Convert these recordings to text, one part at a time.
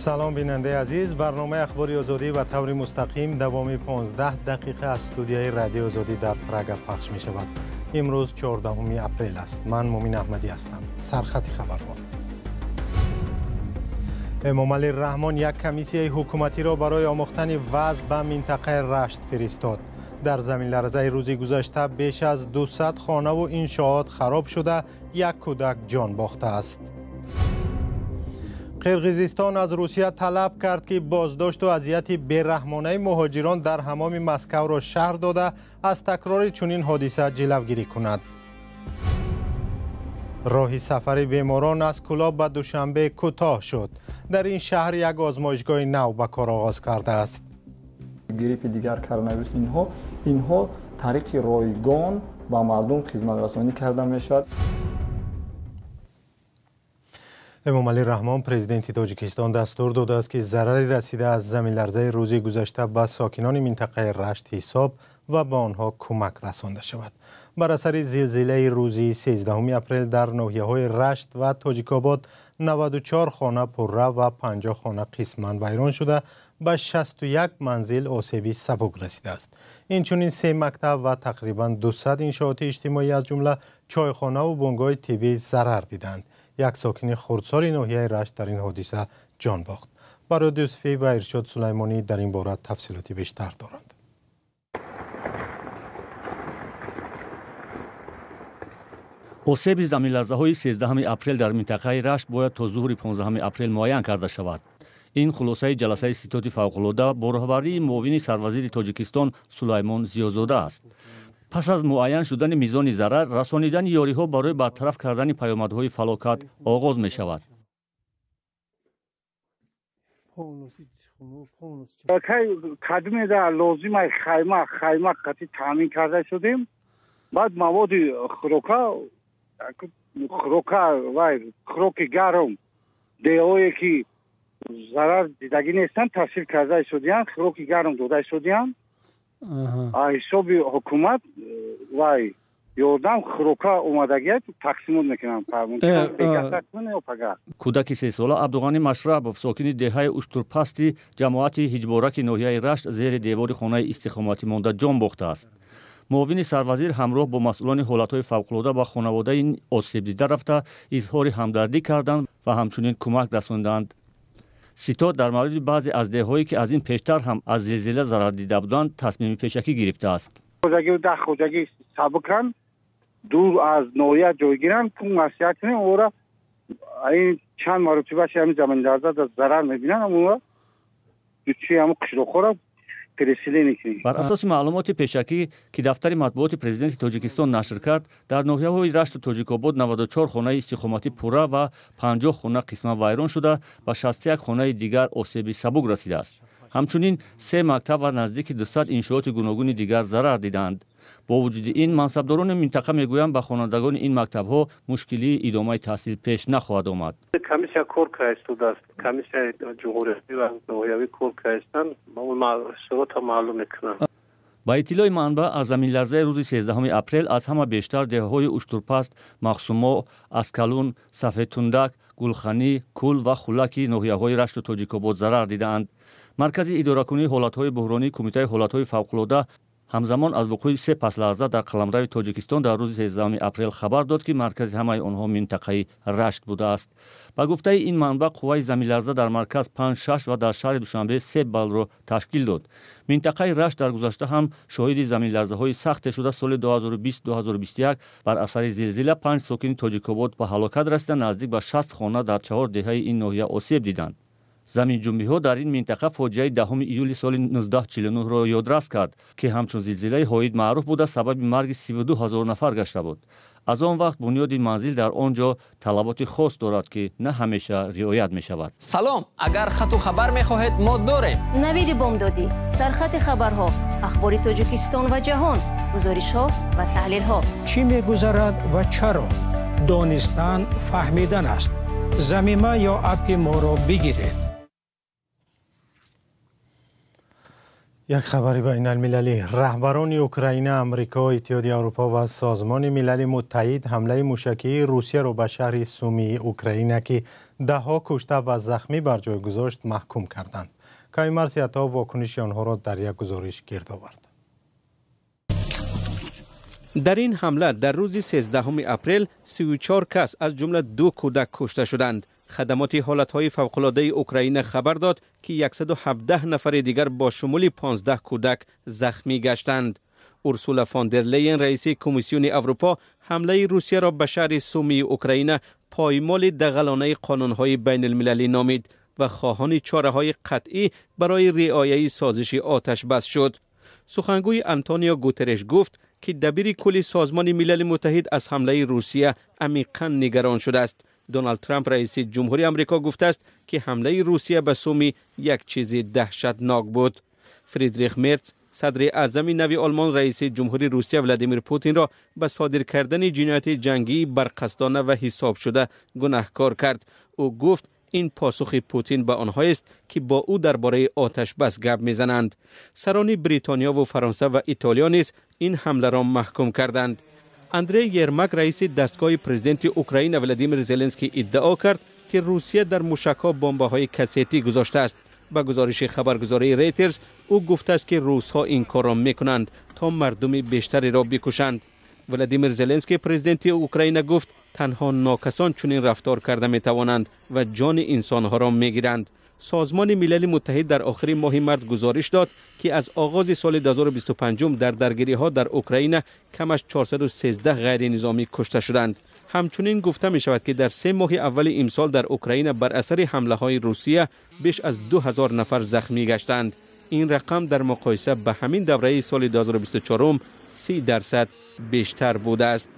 Салом бинандаи азиз, барномаи Ахбори Озодӣ ба таври мустақим давоми 15 дақиқа аз студияи Радиои Озодӣ дар Прага пахш мешавад. Имрӯз 14 апрел аст. Ман Мумин Аҳмадӣ ҳастам. Сархати хабарҳо. Эмомалӣ Раҳмон як комиссияи ҳукуматиро барои омӯхтани вазъ ба минтақаи Рашт фиристод. Дар заминларзаи рӯзи гузашта беш аз 200 хонаву иншоот хароб шуда, як кӯдак ҷон бохтааст. Қирғизистон аз Русия талаб кард, ки боздошту азияти бераҳмонаи муҳоҷирон дар ҳамоми Москавро шарҳ дода, аз такрори чунин ҳодиса ҷилавгирӣ кунад. Роҳи сафари беморон аз Кӯлоб ба Душанбе кӯтоҳ шуд. Дар ин шаҳр як озмоишгоҳи нав ба кор оғоз кардааст. Гриппи дигар, коронавирус, инҳо тариқи ройгон ба мардум хизматрасонӣ карда мешавад. Эмомалӣ Раҳмон, президенти Тоҷикистон, дастур додааст, ки зарари расида аз заминларзаи рӯзи гузашта ба сокинони минтақаи Рашт ҳисоб ва ба онҳо кӯмак расонда шавад. Бар асари зилзилаи рӯзи 13 апрел дар ноҳияҳои Рашт ва Тоҷикобод 94 хона пурра ва 50 хона қисман вайрон шуда, ба 61 манзил осеби сабук расидааст. Инчунин се мактаб ва тақрибан 200 иншооти иҷтимоӣ, аз ҷумла чойхонаву бунгоҳи тиббӣ зарар диданд. Як сокини хурдсоли ноҳияи Рашт дар ин ҳодиса ҷон бохт. Барод Юсуфӣ ва Иршод Сулаймонӣ дар ин бора тафсилоти бештар доранд. Осеби заминларзаҳои 13 апрел дар минтақаи Рашт бояд то зуҳри 15 апрел муайян карда шавад. Ин хулосаи ҷаласаи ситоди фавқулода бо роҳбарии муовини сарвазири Тоҷикистон Сулаймон Зиёзода аст. Пас аз муайян шудани мизони зарар, расонидани ёриҳо барои бартараф кардани паёмадҳои фалокат оғоз мешавад. Кадмеда лозимай хайма қатӣ таъмин карда шудем. Баъд маводи хӯрока вай хӯроки гарм, деҳое ки зарар дидагӣ нестанд, таҳсил карда шудиянд, хӯроки гарм дода шудиянд. Ҳисоби ҳукумат вай ёрдам хӯрока омадагият тақсимот мекунанд. Кӯдаки сесола Абдуғанӣ Машрабов, сокини деҳаи Уштурпасти ҷамоати Ҳиҷбораки ноҳияи Рашт, зери девори хонаи истиқоматӣ монда ҷон бохтааст. Муовини сарвазир ҳамроҳ бо масъулони ҳолатҳои фавқулода ба хонаводаи осебдида рафта, изҳори ҳамдардӣ карданд ва ҳамчунин кӯмак расонданд. Ситод дар мавриди баъзе аз деҳҳое, ки аз ин пештар ҳам аз зилзила зарар дида буданд, тасмими пешакӣ гирифтааст. Хоҷагӣ даҳ хоҷагӣ сабуканд, дур аз ноҳия ҷойгиранд, ку маслиҳат кунем, ора ин чанд маротибаши ҳамин заминларза зарар мебинанд, амора дучи ҳамун қишлоқҳоро переселение кунем. Бар асоси маълумоти пешакӣ, ки дафтари матбуоти президенти Тоҷикистон нашр кард, дар ноҳияҳои Рашту Тоҷикобод 94 хонаи истиқоматӣ пурра ва 50 хона қисман вайрон шуда, ба 61 хонаи дигар осеби сабук расидааст. Ҳамчунин се мактаб ва наздики 200 иншооти гуногуни дигар зарар диданд. Бо вуҷуди ин, мансабдорони минтақа мегӯянд, ба хонандагони ин мактабҳо мушкилии идомаи таҳсил пеш нахоҳад омад. Комиссия кор карда истодааст, комиссияи ҷумҳуриявӣ ва ноҳиявӣ кор кардаистанд, сурота маълум мекунанд. Ба иттилои манбаъ, аз заминларзаи рӯзи 13 апрел аз ҳама бештар деҳаҳои Уштурпаст, Махсумо, Аскалун, Сафедтундак, Гулханӣ, Кул ва Хулаки ноҳияҳои Рашту Тоҷикобод зарар дидаанд. Маркази идоракунии ҳолатҳои буҳронии Кумитаи ҳолатҳои фавқулода ҳамзамон аз вуқӯи се пасларза дар қаламрави Тоҷикистон дар рӯзи 13 апрел хабар дод, ки маркази ҳамаи онҳо минтақаи Рашт будааст. Ба гуфтаи ин манбаъ, қувваи заминларза дар марказ 5-6 ва дар шаҳри Душанбе 3 баллро ташкил дод. Минтақаи Рашт дар гузашта ҳам шоҳиди заминларзаҳои сахте шуда, соли 2020-2021 бар асари зилзила 5 сокини Тоҷикобод ба ҳалокат расида, наздик ба 60 хона дар чаҳор деҳаи ин ноҳия осеб диданд. Заминҷунбиҳо дар ин минтақа фоҷиаи 10 июли соли 1949-ро ёдрас кард, ки ҳамчун зилзилаи ҳоид маъруф буда, сабаби марги 32 ҳазор нафар гашта буд. Аз он вақт бунёди манзил дар он ҷо талаботи хос дорад, ки на ҳамеша риоят мешавад. Салом, агар хату хабар мехоҳед, мо дорем. Навиди бомдодӣ, сархати хабарҳо, ахбори Тоҷикистон ва ҷаҳон, гузоришҳо ва таҳлилҳо. Чӣ мегузарад ва чаро? Донистан фаҳмидан аст. Замима ё аппи моро бигиред. Як хабари байналмилалӣ. Раҳбарони Украина, Амрико, Иттиҳоди Аврупо ва Созмони Милали Муттаҳид ҳамлаи мушакии Русияро ба шаҳри Сумии Украина, ки даҳҳо кушта ва захмӣ бар ҷой гузошт, маҳкум карданд. Каймарс Ято вокуниши онҳоро дар як гузориш гирд овард. Дар ин ҳамла дар рӯзи 13 апрел 34 кас, аз ҷумла 2 кӯдак, кушта шуданд. Хадамоти ҳолатҳои фавқулодаи Украина хабар дод, ки 117 нафари дигар бо шумули 15 кӯдак захмӣ гаштанд. Урсула фон дер Лейен, раиси Комиссиони Аврупо, ҳамлаи Русияро ба шаҳри Сумии Украина поймоли дағалонаи қонунҳои байналмилалӣ номид ва хоҳони чораҳои қатъӣ барои риояи созиши оташбас шуд. Сухангӯи Антонио Гутерреш гуфт, ки дабири кулли Созмони Милали Муттаҳид аз ҳамлаи Русия амиқан нигарон шудааст. Доналд Трамп, раиси ҷумҳури Амрико, гуфтааст, ки ҳамлаи Русия ба Суми як чизи даҳшатнок буд. Фридрих Мерц, садри аъзами нави Олмон, раиси ҷумҳури Русия Владимир Путинро ба содир кардани ҷинояти ҷангии барқасдона ва ҳисобшуда гунаҳкор кард. Ӯ гуфт, ин посухи Путин ба онҳоест, ки бо ӯ дар бораи оташбас гап мезананд. Сарони Бритониё ва Фаронса ва Итолиё низ ин ҳамларо маҳкум карданд. Андрей Ермак, раиси дастгоҳи президенти Украина Владимир Зеленский, иддао кард, ки Русия дар мушакҳо бомбаҳои кассетӣ гузоштааст. Ба гузориши хабаргузории Рейтерс, ӯ гуфтааст, ки русҳо ин корро мекунанд, то мардуми бештареро бикушанд. Владимир Зеленский, президенти Украина, гуфт, танҳо нокасон чунин рафтор карда метавонанд ва ҷони инсонҳоро мегиранд. Созмони Милали Муттаҳид дар охири моҳи март гузориш дод, ки аз оғози соли 2025 дар даргириҳо дар Украина камаш 413 ғайринизомӣ кушта шуданд. Ҳамчунин гуфта мешавад, ки дар 3 моҳи аввали имсол дар Украина бар асари ҳамлаҳои Русия беш аз 2000 нафар захмӣ гаштанд. Ин рақам дар муқоиса ба ҳамин давраи соли 2024 30% бештар будааст.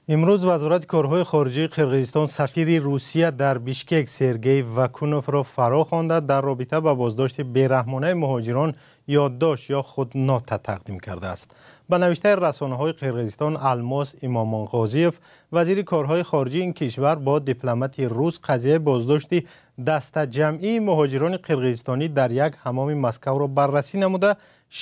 Имрӯз Вазорати корҳои хориҷии Қирғизистон сафири Русия дар Бишкек Сергей Вакуновро фаро хонда, дар робита ба боздошти бераҳмонаи муҳоҷирон ёддошт ё худнота тақдим кардааст. Ба навиштаи расонаҳои Қирғизистон, Алмос Имомонғозиев, вазири корҳои хориҷии ин кишвар, бо дипломати рус қазияи боздошти дастаҷамъии муҳоҷирони қирғизистонӣ дар як ҳамоми Москавро баррасӣ намуда,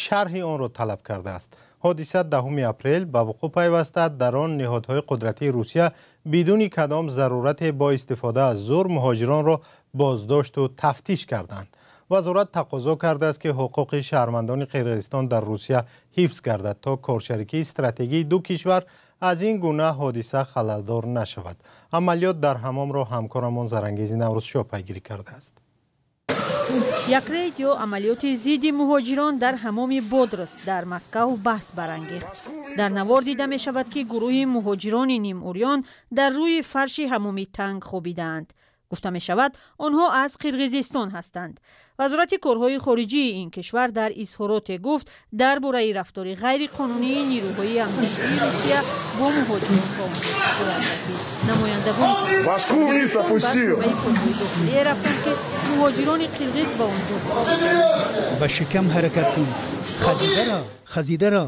шарҳи онро талаб кардааст. Ҳодиса 10 апрел ба вуқӯъ пайваста. Дар он ниҳодҳои қудратии Русия бидуни кадом зарурате бо истифода аз зур муҳоҷиронро боздошту тафтиш карданд. Вазорат тақозо кардааст, ки ҳуқуқи шаҳрвандони Қирғизистон дар Русия ҳифз гардад, то коршарикии стратегии ду кишвар аз ин гуна ҳодиса халалдор нашавад. Амалиёт дар ҳамомро ҳамкорамон Зарангези Наврӯзшоҳ пайгирӣ кардааст. Як рейд ё амалиёти зидди муҳоҷирон дар ҳамоми Бодрст дар Москав баҳс барангехт. Дар навор дида мешавад, ки гурӯҳи муҳоҷирони нимурён дар рӯи фарши ҳамоми танг хобидаанд. Гуфта мешавад, онҳо аз Қирғизистон ҳастанд. Вазорати корҳои хориҷии ин кишвар дар изҳороте гуфт, дар бораи рафтори ғайриқонунии нирӯҳои амниятии Русия бо муҳоҷирон ба онҳо бояд расид. Намояндагони корҳои дохилие рафтанд, ки муҳоҷирони қирғиз ба он ҷо ба шикам ҳаракат кун, хазидаро, хазидаро,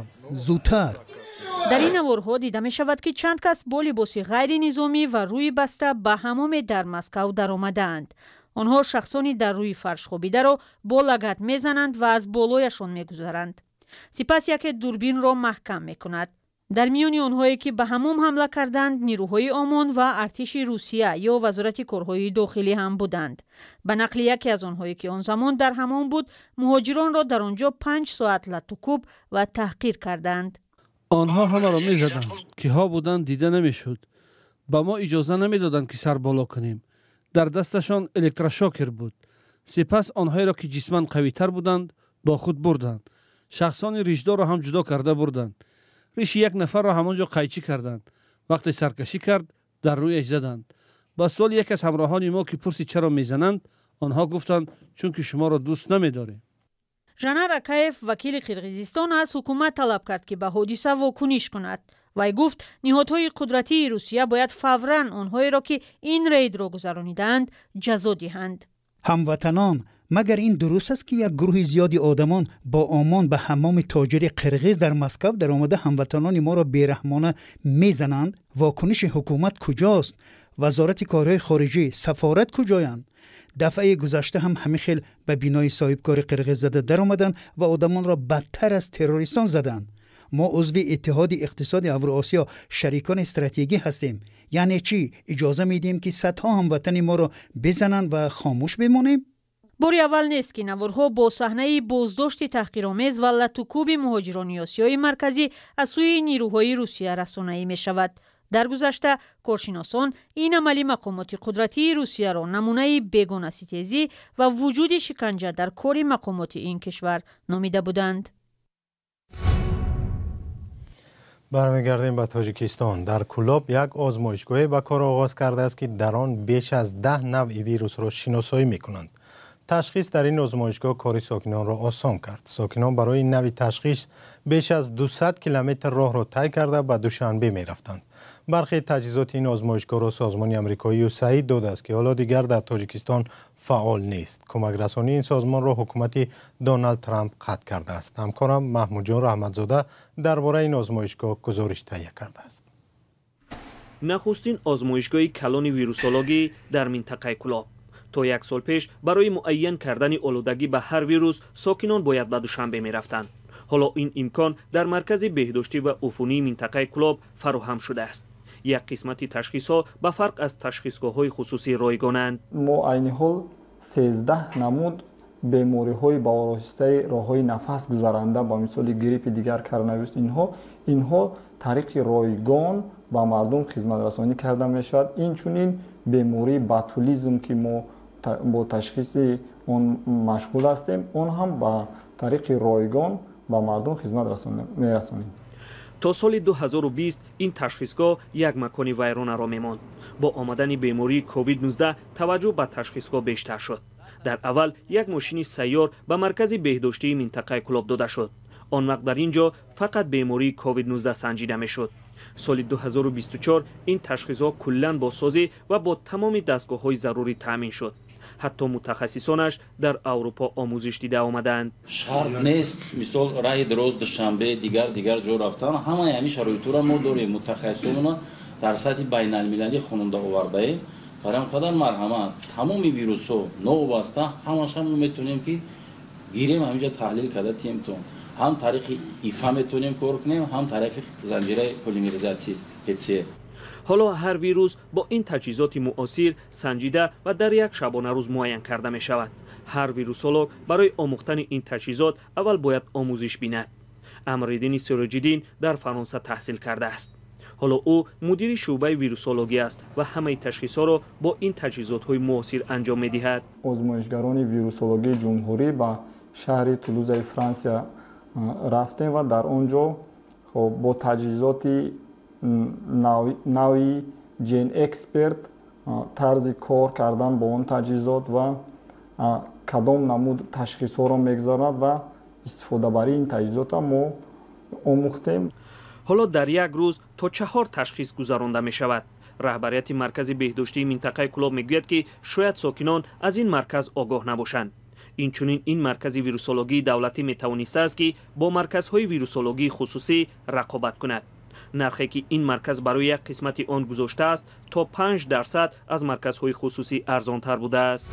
зудтар. Дар ин наворҳо дида мешавад, ки чанд кас бо либоси ғайринизомӣ ва рӯи баста ба ҳамоме дар Москав даромадаанд. Онҳо шахсони дар рӯи фарш хобидаро бо лагат мезананд ва аз болояшон мегузаранд. Сипас яке дурбинро маҳкам мекунад. Дар миёни онҳое, ки ба ҳамом ҳамла карданд, нирӯҳои ОМОН ва артиши Русия ё Вазорати корҳои дохилӣ ҳам буданд. Ба нақли яке аз онҳое, ки он замон дар ҳамом буд, муҳоҷиронро дар он ҷо 5 соат латтукӯб ва таҳқир карданд. Онҳо ҳамаро мезаданд, киҳо буданд дида намешуд. Ба мо иҷоза намедоданд, ки сар боло кунем. Дар дасташон электрошокер буд. Сипас онҳоеро, ки ҷисман қавитар буданд, бо худ бурданд. Шахсони ришдорро ҳам ҷудо карда бурданд. Риши як нафарро ҳамон ҷо қайчӣ карданд. Вақте саркашӣ кард, дар рӯяш заданд. Ба суоли яке аз ҳамроҳони мо, ки пурсид чаро мезананд, онҳо гуфтанд, чунки шуморо дӯст намедорем. Жанар Акаев, вакили Қирғизистон, аз ҳукумат талаб кард, ки ба ҳодиса вокуниш кунад. Вай гуфт, ниҳодҳои қудратии Русия бояд фавран онҳоеро, ки ин рейдро гузаронидаанд, ҷазо диҳанд. Ҳамватанон, магар ин дуруст аст, ки як гурӯҳи зиёди одамон бо ОМОН ба ҳамоми тоҷири қирғиз дар Москав даромада, ҳамватанони моро бераҳмона мезананд? Вокуниши ҳукумат куҷост? Вазорати корҳои хориҷӣ, сафорат куҷоянд? Дафъаи гузашта ҳам ҳамин хел ба бинои соҳибкори қирғиз зада даромаданд ва одамонро бадтар аз террористон заданд. Мо узви Иттиҳоди иқтисоди Авроосиё, шарикони стратегӣ ҳастем. Яъне чӣ, иҷоза медиҳем, ки садҳо ҳамватани моро бизананд ва хомӯш бимонем? Бори аввал нест, ки наворҳо бо саҳнаи боздошти таҳқиромез ва латукӯби муҳоҷирони Осиёи Марказӣ аз сӯи нирӯҳои Русия расонаӣ мешавад. Дар гузашта коршиносон ин амали мақомоти қудратии Русияро намунаи бегонаситезӣ ва вуҷуди шиканҷа дар кори мақомоти ин кишвар номида буданд. Бармегардем ба Тоҷикистон. Дар Кӯлоб як озмоишгоҳе ба кор оғоз кардааст, ки дар он беш аз 10 навъи вирусро шиносоӣ мекунанд. Ташхис дар ин озмоишгоҳ кори сокинонро осон кард. Сокинон барои нави ташхис беш аз 200 километр роҳро тай карда ба Душанбе мерафтанд. Бархе таҷҳизоти ин озмоишгоҳро созмони амрикоии ЮСАИД додааст, ки ҳоло дигар дар Тоҷикистон фаъол нест. Кӯмакрасонии ин созмонро ҳукумати Доналд Трамп қатъ кардааст. Ҳамкорам Маҳмудҷон Раҳматзода дар бораи ин озмоишгоҳ гузориш таҳия кардааст. Нахустин озмоишгоҳи калони вирусологӣ дар минтақаи Кӯлоб. То як сол пеш барои муайян кардани олудагӣ ба ҳар вирус сокинон бояд ба Душанбе мерафтанд. Ҳоло ин имкон дар маркази беҳдоштӣ ва уфунии минтақаи Кӯлоб фароҳам шудааст. Як қисмати ташхисҳо ба фарқ аз ташхисгоҳҳои хусусӣ ройгонанд. Мо айни ҳол 13 намуд бемориҳои ба воситаи роҳҳои нафас гузаранда, ба мисоли гриппи дигар, коронавирус, инҳо тариқи ройгон ба мардум хизматрасонӣ карда мешавад. Инчунин бемории ботулизм, ки мо бо ташхиси он машғул ҳастем, он ҳам ба тариқи ройгон ба мардум хизмат мерасонем. То соли 2020 ин ташхисгоҳ як макони вайронаро мемонд. Бо омадани бемории COVID-19 таваҷҷӯҳ ба ташхисгоҳ бештар шуд. Дар аввал як мошини сайёр ба маркази беҳдоштии минтақаи Кӯлоб дода шуд. Он вақт дар ин ҷо фақат бемории COVID-19 санҷида мешуд. Соли 2024 ин ташхисҳо куллан бозсозӣ ва бо тамоми дастгоҳҳои зарурӣ таъмин шуд. Ҳатто мутахассисонаш дар Аврупо омӯзиш дида омадаанд. Шарт нест, мисол раҳи дароз Душанбе, дигар ҷо рафтан, ҳамаи ҳамин шароитро мо дорем. Мутахассисонро дар сатҳи байналмилалӣ хонанда овардаем. Барои ҳам қадар марҳамат, тамоми вирусҳо новобаста ҳамаша мо метавонем ки гирем, ҳаминҷа таҳлил карда тиемтон. Ҳам тариқи ИФА метавонем кор кунем, ҳам тариқи занҷираи полимеризатсия ПЦР. Ҳоло ҳар вирус бо ин таҷҳизоти муосир санҷида ва дар як шабонарӯз муайян карда мешавад. Ҳар вирусолог барои омӯхтани ин таҷҳизот аввал бояд омӯзиш бинад. Амриддини Сироҷиддин дар Фаронса таҳсил кардааст. Ҳоло ӯ мудири шӯъбаи вирусологӣ аст ва ҳамаи ташхисҳоро бо ин таҷҳизотҳои муосир анҷом медиҳад. Озмоишгарони вирусологии ҷумҳурӣ ба шаҳри Тулузаи Франсия рафтем ва дар он ҷо бо таҷҳизоти нави GeneXpert тарзи кор кардан бо он таҷҳизот ва кадом намуд ташхисҳоро мегузаронад ва истифодабарии ин таҷҳизотро мо омӯхтем. Ҳоло дар як рӯз то 4 ташхис гузаронда мешавад. Раҳбарияти маркази беҳдоштии минтақаи Кӯлоб мегӯяд, ки шояд сокинон аз ин марказ огоҳ набошанд. Инчунин ин маркази вирусологии давлатӣ метавонистааст, ки бо марказҳои вирусологии хусусӣ рақобат кунад. Нархе ки ин марказ барои як қисмати он гузоштааст, то 5% аз марказҳои хусусӣ арзонтар будааст.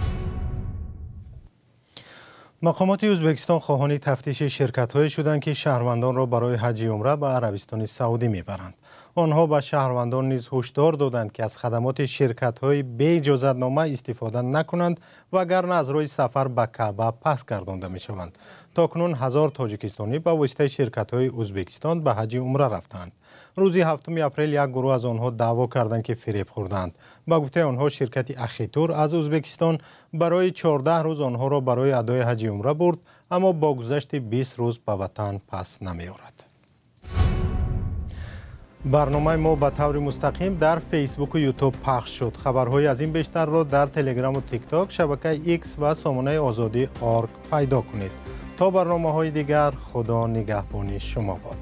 Мақомоти Ӯзбекистон хоҳони тафтиши ширкатҳое шуданд, ки шаҳрвандонро барои ҳаҷи умра ба Арабистони Саудӣ мебаранд. Онҳо ба шаҳрвандон низ ҳушдор доданд, ки аз хадамоти ширкатҳои беиҷозатнома истифода накунанд, вагарна аз роҳи сафар ба Каъба пас гардонда мешаванд. То кунун 1000 тоҷикистонӣ ба воситаи ширкатҳои Ӯзбекистон ба ҳаҷи умра рафтанд. Рӯзи 7 апрел як гурӯҳ аз онҳо даъво карданд, ки фиреб хӯрданд. Ба гуфтаи онҳо ширкати Ахитур аз Ӯзбекистон барои 14 рӯз онҳоро барои адои ҳаҷи умра бурд, аммо бо гузашти 20 рӯз ба ватан пас намеорад. Барномаи мо ба таври мустақим дар Фейсбуку Ютуб пахш шуд. Хабарҳои аз ин бештарро дар Телеграму Тикток, шабакаи Икс ва сомонаи Озодӣ орг пайдо кунед. То барномаҳои дигар, Худо нигаҳбони шумо бод.